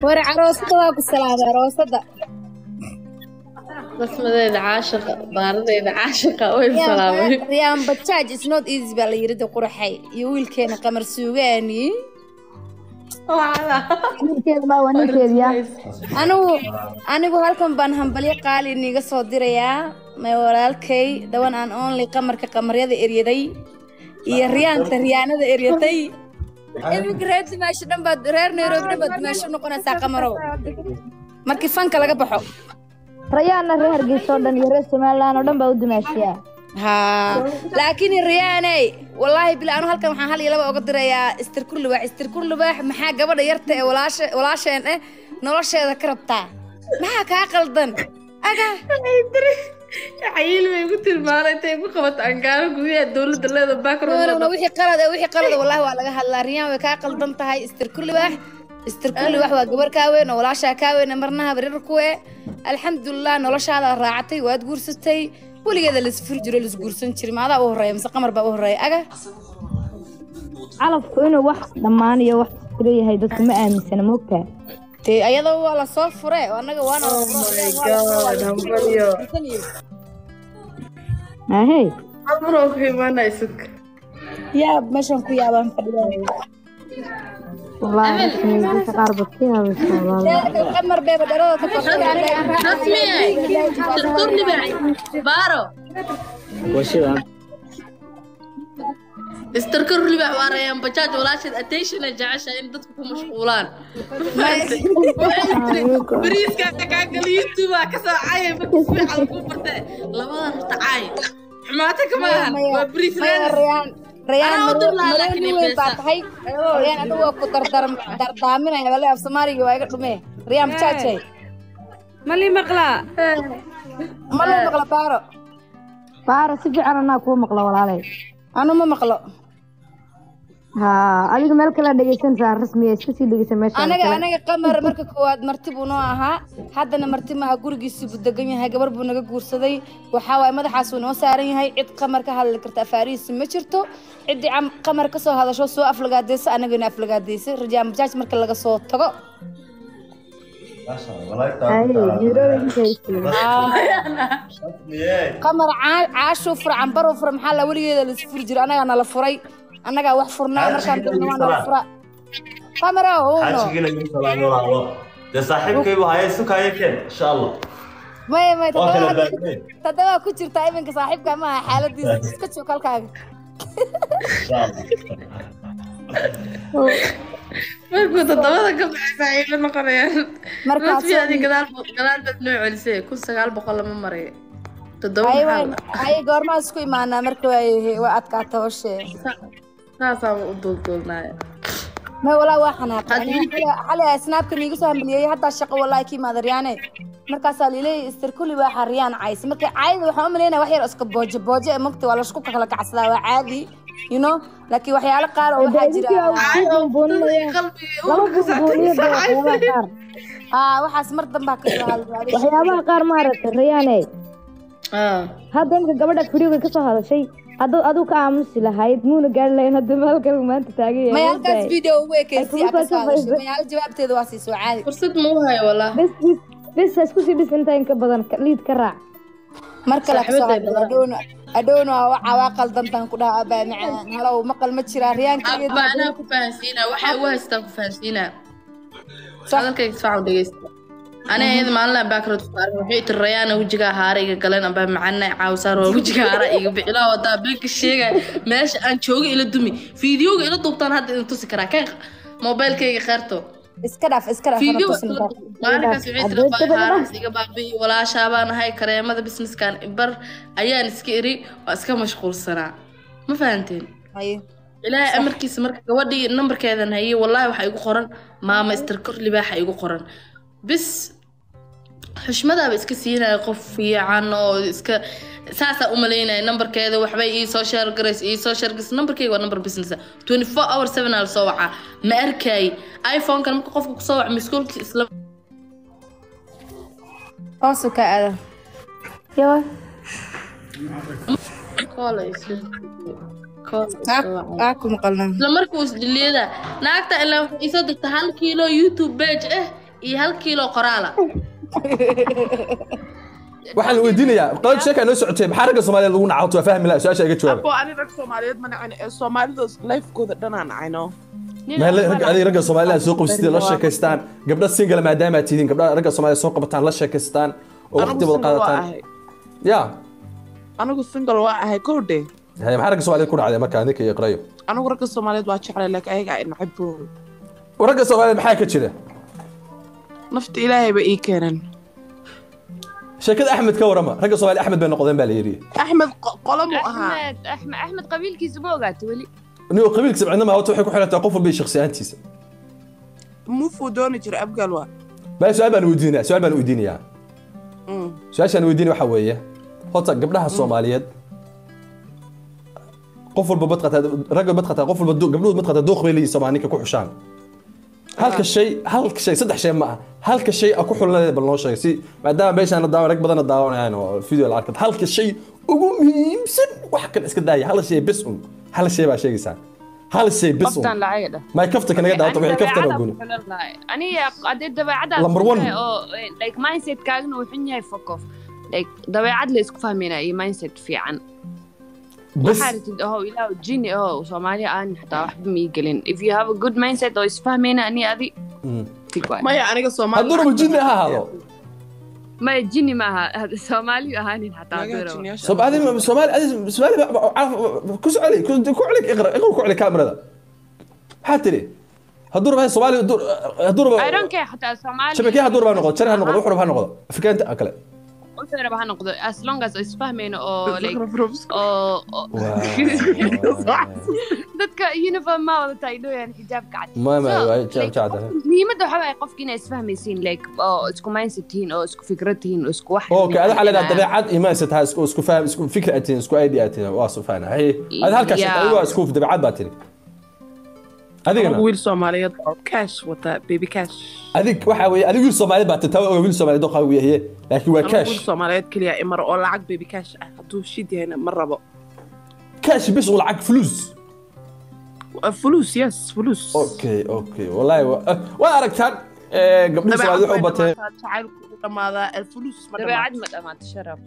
War aroosada waa ku salaamay aroosada. Basmadeeda caashiqa, baaradeeda caashiqa way salaamay. Riyaan Bajaaj is not easy baa la yiri de qurxay iyo wiilkeena Qamar Suugaani. Ninkeeda ma waa ninkeeda yaa. Anigu halkan baan hambalyo qaali niga soo dirayaa may walaalkay the one and only Qamarka qamaryada eryaday iyo Riyaanta Riyaanada eryatay. Iminka reer Dimaasho dhan baad, reer Nairobi dhan baad Dimaasho noqonaysaa Qamarow markii fanka laga baxo. Rayaanna reer Hargeysa oo dhan iyo reer Somaliland oo dhan baa u dimaashiyaa. Haa, laakiin Riyaaney, wallaahi bila anu halkan waxaan hal iyo laba oga dirayaa istir kurlibaax. Istir kurlibaax, maxaa gabadha yarta ee walaasha walaasheen eh nolosheeda ka rabtaa? Maxaa kaa qaldan aga? Cayiil bay ku tilmaanay intay ku qabato angaaro guryaha dowladda leeda background. Wixii qalad ee wixii qalad wallaahi waa laga hadlaa. Riyaan way kaa qaldan tahay istir kurlibaax. Istir kurlibaax waa gabar kaa weyn oo walaashaa kaa weyn, marnaha barir kuwe. Alxamdulilah, noloshaada raacatay, waad guursatay. Weligeeda laisfuri jiro, laisguursan jiray. Maadaa u horreeya mise Qamar baa u horreeya aga? Calafku inuu wax dhammaan iyo wax leeyahay dadku ma aaminsana, moogtaa? Dee ayada waa lasoo fure, annaga waana Hambalyo. Ahey. Amro ku imaanay sug. Yaab, meeshan ku yaabaan fadhiyaa. Wallaahi dadka qaar baad ka yaabaysaa wallaahi. Qamar beeba dharada ka Rasmi baaro. Washidan. Istarkar libaax waa Rayaan Bajaaj walaasheed, attention ay jeceshahay in dadku ku mashquulaan. Bariiska kaa gali YouTube aa ka soo caayay marka si fiican ku bartee labadan horta caay. Xumaata kama ahan, waa bariis Maya raanis. Rayaan, Rayaan Anaa u dirlaa laakiin marooni weyn baa Imbeesa. tahay Rayaan, anigu waa ku dardaaminaya wale af Soomaaliga waa iga dhumee Rayaan Bajaajay. Ma li maqlaa? Ma loo maqla baaro? Baara, si fiican anaa kuu maqla walaalay. Anu ma maqlo. Haa, adiga meel kale dhegeysanaysaa rasmiya, iska sii dhegeysan meesha Anaga kale. Anaga Qamar marka koowaad marti buu noo ahaa, haddana marti maaha, gurigiisii buu degan yahay, gabar buu naga guursaday. Waxaa waaye madaxaasuu noo saaran yahay. Cid Qamar ka hadli karta afaarihiisa ma jirto. Ciddii Qamar ka soo hadasho soo aflagaadeysa anagana aflagaadeysa Rajaan Bajaaj marka laga soo tago. Ay, Nairobi intay. Qamar caashuu fura, cambaruu fura, maxaa la weligeeda la isfuri jira. Annagaa nala furay, annagaa wax furnaa markaan doonno waa nala fura Qamarow uuno. Xaajigiina igu salaamo walaalo. Dee saaxiibkaygu haya sukaayo keen insha Allah. Maya maya, Waa kala toddoba baadneen. Toddoba ku jirtaa iminka saaxiibka maaha, xaaladiisa iska joog halkaaga. Insha Allah. Markuu toddobada ka baxay saaxiibo noqonayaan. Markaas Rasmi adi gadaal gadaal baad noo celisay, 1900 lama maray. Toddoba ay maxaa la ay goormaa isku imaanaa marka waa adkaata hawshee. Saasaan u duulduulnaaya. May walaa waa xanaaqay aniga xalay snaabka niigu soo hambaliyey haddaa shaqo walaahi ka imaada Riyaane, markaasaa liileeyay istir kulli waxaa Riyaan caysa. Marka caayada waxaan u malaynaya wax yar oo iska boojo boojo ee mogta waa laisku kala kacsadaa, waa caadi you know, laakiin waxyaalo qaar oo waxaa jira Qalbiga laba uurka buunbuuniyo dee waxyaabaha qaar. Haa, waxaas mar dambaa ka soo hadlay. Waxyaabaha qaar maaragtay Rayaane, hadda imka gabadha firiga ka soo hadashay haddaad adigu ka aamusi lahayd muuna gaari lahayn hadda halkan maanta taagan yahay. May halkaas video ugu ekeysi Ay, ka soo hadashay. kugu soo May hal jawaabteeda waa siisoo caadi. Fursad ma u hayo wallah. Bes bes bes, ha isku sii dhis intaa in ka badan liid ka raac. Mar kale ka soo Saaxiibaday hadlay badan. Adhowna adhowna waa waa qaldantaan ku dhaha abaa macaan halow maqal ma jiraa Riyaan keligeed. Abba, anaa ku fahansiinaa waxay ugu haystaan ku fahansiinaa. Sax. Hadalkayga si fiican u dhegeysta. Aniga iyada maalin background ku arkin waxay tiri Rayaana wejigaa haara iga galeen amba macana caawisaar waa wejiga haara iga bixilaa wadaa beenka sheegay meesha aan jooga ila dumi fiidiyowga ila duubtaan hadda idin tusi karaa kan mobilkayga kheerto. Iska dhaaf, iska dhaaf, fiidiyo hana tusin kaa. Maalinkaas waxay tiri Caddeys baa dabada. Haaraas iga baabi'i walaashaa baan ahay kareemada businesskan bar ayaan iska iri waa iska mashquulsanaa, ma fahanteen? Haye. Ilaahay amarkiisa marka gabadhii nambarkeedan hayay wallaahi waxaa igu qoran maama istarkor libaaxa igu qoran bis xushmadaaba iska siinaya qof fiican oo iska saasaa u malaynaya nambarkeeda waxbay ii soo share garays ii soo share garays. Nambarkeyga waa nambar business ah, 24 hour 7 aa lasoo wacaa, ma arkay iPhone-kan marka qofka kusoo waca miskuulkiisa isla Hoosu ka aada. Yo. Call ay soo call ay soo wacay. Aa ku maqalnaa. Isla markuu isdhiliyada naagta ilaa waxay isoo dirta 1 kiilo YouTube page eh Iyo 1 kiilo qoraala. Waxaan la weydiinayaa qalab sheeka noo socotay, maxaa ragga Soomaaliyeed lagu nacawto? Waa fahmi lahaa, su-aasha iga jawaaba. Abo, ani rag Soomaaliyeed ma nacin ee Soomaalida lifekooda dhanaa nacayno. Adiga ragga Soomaaliyeed soo qabsatay, la sheekaystaan gabdha single maadaama aad tihiin, gabdha ragga Soomaaliyeed soo qabataan, la sheekaystaan oo waqti Anigu wada single waa qaadataan ahay. Ya. Anigu single waa ahay kowdhe. Hay, maxaa ragga Soomaaliyeed ku dhacday marka adinka iyo Iqrayo? Anigu ragga Soomaaliyeed waa jeclay, laakiin ayaga ay nacib bro. Ragga Soomaaliyeed maxaa ka jira? Nafta Ilaahay ba ii keenan. Sheekada Axmed ka warama, ragga Soomaaliyeed Axmed bay noqdeen baa la yidhi. Axmed qolo mu ahaa? Axmed qabiilkiisa ma ogaata weli. Niyo qabiilkiisa cidna ma horta, waxay ku xiran tahay qof walba iyo shakhsi ahaantiisa. Mufuu dooni jiray Abgaal waa. Baa su-aal baan weydiinayaa, su-aal baan weydiinayaa. Su-aashaan weydiinaya waxaa weeye, horta gabdhaha Soomaaliyeed qof walba badqataa, ragga badqataa, qof walba gabdhuhu badqataa, dooq bay leeyihiin Soomaali ninka ku xushaan. Halka shay, halka shay, saddex shay ma aha, halka shay a ku xulanadeed bal noo sheegay, si maadaama meeshaan daawan rag badanna daawanayaan oo video la arkad, halka shay ugu muhiimsan, wax kale iska daaya, hal shay bes un, hal shay baa sheegaysaa, hal shay bes un. Qoftan lacag dhah. May kafta kanaga daawato, wixii kaftan oo gooni. Aniga haddii dabeecadaas Number one. oo like mindset kaagana uu xun yahay, fuck off. Like dabeecad la isku fahmayna iyo mindset fiican. Bes. Waxaa rabtid ahow, ilaahu jini ahow, Soomaali aan xataa waxba ma ii gelin. If you have a good mindset oo isfahmayna ani adi tig waay. Maya, aniga Soomaali Hadduu rabo jinni ha ahaado. Maya, jini maaha, Soomaali ahaanin xataa hadduu rabo. Soomaali, Soomaali, Soomaali, ku socoli, ku celi, iqra, iqra, ku celi kaamirada. Maxaa tiri? Hadduu rabo Soomaali, hadduu rabo I don't care xataa Soomaali. Shabakee hadduu rabo ha noqdo, jar ha noqdo, wuxuu rabo ha noqdo, Afrikaanta kale. Wuxuu rabo ha noqdo, as long as isfahmayno oo like oo dadka uniform ma wadataa ay dhooyaan xijaabka cad. Ma So, waa like, xijaab cad. Muhiimadda waxaa waaye qofka inay isfahmaysiin, like oo isku mindset tihiin oo isku fikrad tihiin oo isku wax. Okay, ada waxaa leedahay dabeecad iyo mindset ha isku faham, isku fikir aad tihiin, isku idea aad tihiin, waa soo fahana. Hay, ada halkaas adigu waa isku dabeecad baa tiri adigana. Anigu wiil Soomaaliyeed oo cash wata, baby cash. Adig waxa weeye, adigu wiil Soomaaliyeed baa tiri, taa wiil Soomaaliyeed oo qawi yahay, laakiin waa Anigu cash. wiil Soomaaliyeed keliya imar oo lacag baby cash ah, hadduu shid yahayna ma rabo. Cash bes oo lacag fulus. Fulus, yes, fulus. Okay, wallahi waa aragtaan gabdhihi Soomaaliyeed waxay u bateen. Jacaylku u dhamaadaa, alfulus ma dabeecad ma dhamaato, sharaf.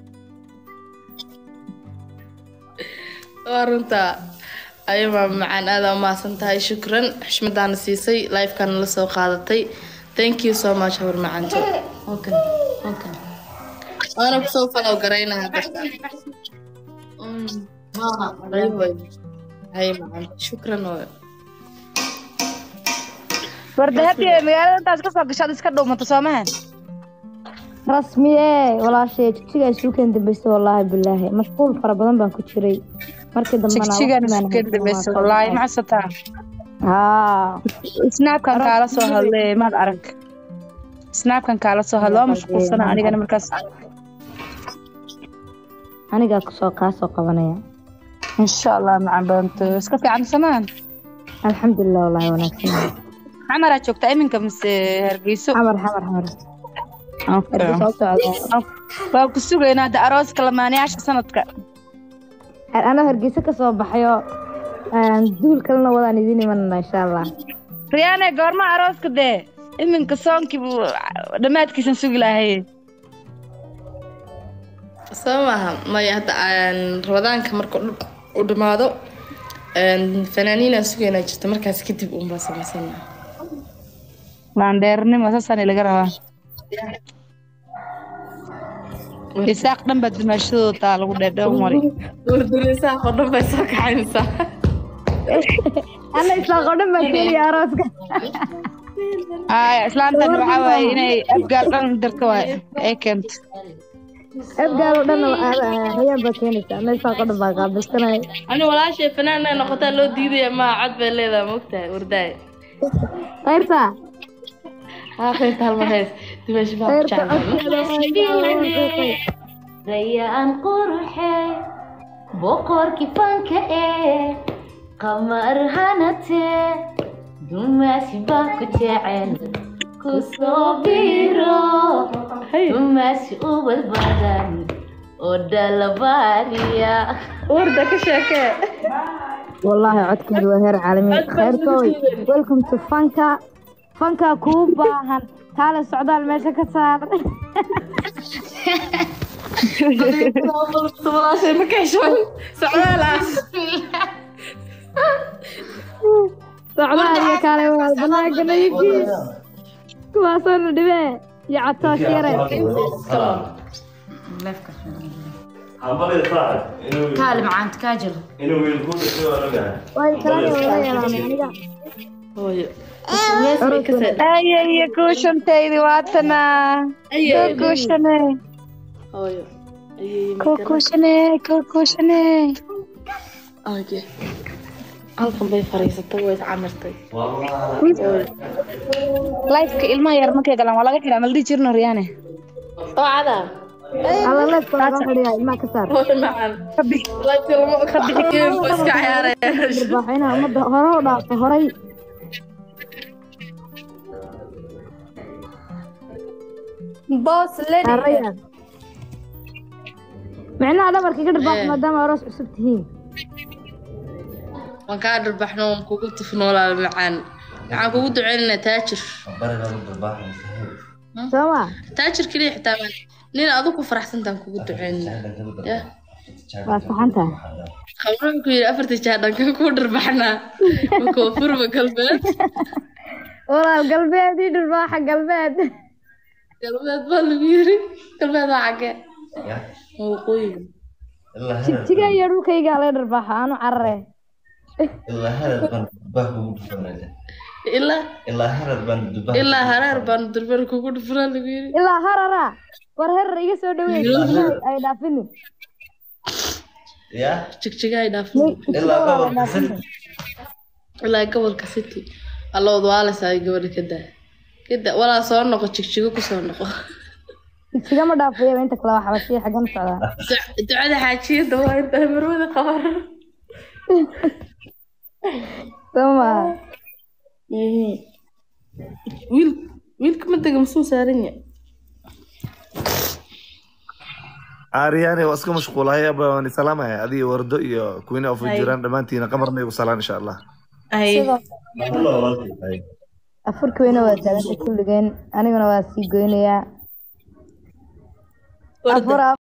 Waa runtaa ayo maama macaan, aad aa umahadsan tahay, shukran, xushmadaana siisay, lifekana la soo qaadatay, thank you so much, habar macaanto. Okay, waana kusoo follow garaynaa hadda. Hay macaan, shukran hooyo. War dahabkii magaalada intaas ka soo gashaad iska dhuumato soomahan? Rasmiye walaashay, jigjigaa isugu dambaysa, wallaahi bilaahi mashquul fara badan baan ku jiray markii dambena. Jigjigaan isugu dambaysa, wallaahi ma xasataa? Haa. Snapkan kaala soo hadlay, maad arag? Snapkan kaala soo hadlo, waa mashquulsana anigana markaas. Anigaa kusoo kaa soo qabanaya. Insha Allah, macaan badanto, iska fiican samaan? Alxamdulilah, wallaahi wanaagsan. Xamaraa joogtaa iminka mise Hargeyso? Xamar, Xamar, Xamar. Hargeysa soo socda. Waa ku sugaynaa hadda arooska lamaanayaasha sanadka. Anaa Hargeysa ka soo baxayo, duul kalena wadaan idin imanana insha Allah. Riyaane, goorma arooska dee? Iminka soonkii buu dhammaadkiisan sugi lahay. Soo maaha? Maya, hadda aan Ramadaanka marka u dhamaado fanaaniinaan sugaynaa jirta, markaas kadib uunbaa samaysanaa. Laandheernimo saasaana laga rabaa, Isaaq dhan baa dumaashadooda taa lagu dheerdheer mari. Wardurisaaq oo dhan bay soo kaxaynaysaa. Alla, Isaaq oo dhan baa keenaya arooska. Haya, islaantan waxaa waaye inay Abgaal dhan dirto waay ay keento. Abgaal oo dhan Rayaan baa keenaysa, ana Isaaq oo dhan baa qaabilsanaya. Ani walaashay fanaan inay noqotaa loo diidaya maa, cod bay leedahay, maogtahay wardaay? Khayrta. Haa, khayrta, hal mar hees dimaashi baa ku Khayrta. jeclahay. Codkeeda waa. Rayaan qurxe, boqorkii fanka ee qamar hanate, dumaasi baa ku jecel, ku soo biro, dumaasi ubad badan oo dhalabaariya. Warda ka sheekee. Wallaahi codkeedu waa heer caalami. Khayrtooy, welcome to fanka, fanka kuu baahan. Kaale socdaal meesha ka saar. Walaashay ma ka heshoon socdaal ah. Socdaal iyo kaale waa banaanka nayigii. Kuwaasoona dhibee iyo catoosh yare. Hambalyo saaxib inuu Kaale macaanta kaajil. Inuu wiil ku dhashay waan ogahay. Way kala wada yeelanay aniga. Hooyo. Ayay kuushantaydi waatana. Kuushane. Hooyo. Kuushane, kuushane. Okay. Halkan bay fariisatay way iscamirtay. Lifeka ilmaha yar markay galaan waa laga xiraa ma la dhihi jirno Riyaane. Oo cada. Alla lifeka laga xidhiyaa ilmaha ka saar. Hooyo macaan. Lifeka lama ka bixi game buu iska ciyaaraya. Dharbaaxina ummadda hore u dhaafto horay. Boss lady. Rayaan. Micnaha dhabarka ka dharbaax maadaama aroos cusub tihiin. Waan kaa dhirbaxno waan kugu tufnoolaa macaan. Waxaan kugu duceynaynaa taajir. Bariga u darbaaxaysa. Soo ma? Taajir keliya xitaa maan. Nin adigu ku faraxsantaan kugu duceynaa. Yah. Waa saxan tahay. Khamro ku yidhi afartii jeer dhankan kuu dhirbaxnaa. Ma koonfur ma galbeed. Walaal galbeed ii dharbaaxa galbeed. Galbeed baa lagu yidhi. Galbeed waa xaggee? Waa waqooyiga. Jigjiga iyo dhulkayga laga dharbaaxa aanu carare. Ilaa harar baan dubah kugu dhufanaya. Ilaa Ilaa harar baan dubah. Ilaa hareer baan durban kugu dhufanaa lagu yidhi. Ilaa harara. War harar iga soo dhaweey. Ay dhaafinin. Ya? Jigjiga ay dhaafin. Ilaa gobolka City. Ilaa gobolka City. Alla wadwaalaysaa gabadha ka daa. Ka daa walaa soo noqo jigjigo ku soo noqo. Jigjiga ma dhaafayo inta kale waa xabashiya xaggan socdaa. Ducada xaajiyada waa intaa marwada qabar. Soo ma? Wiil wiilka ma dega masuu saaran yahay. Aariyaane waa iska mashquulahay abba waan salaamaya adiga wardo iyo Queen of jiraan dhammaantiina qamarna igu salaan insha Allah. Afurka weyna waa taaganta kulligeen aniguna waa sii goynayaa. Afur.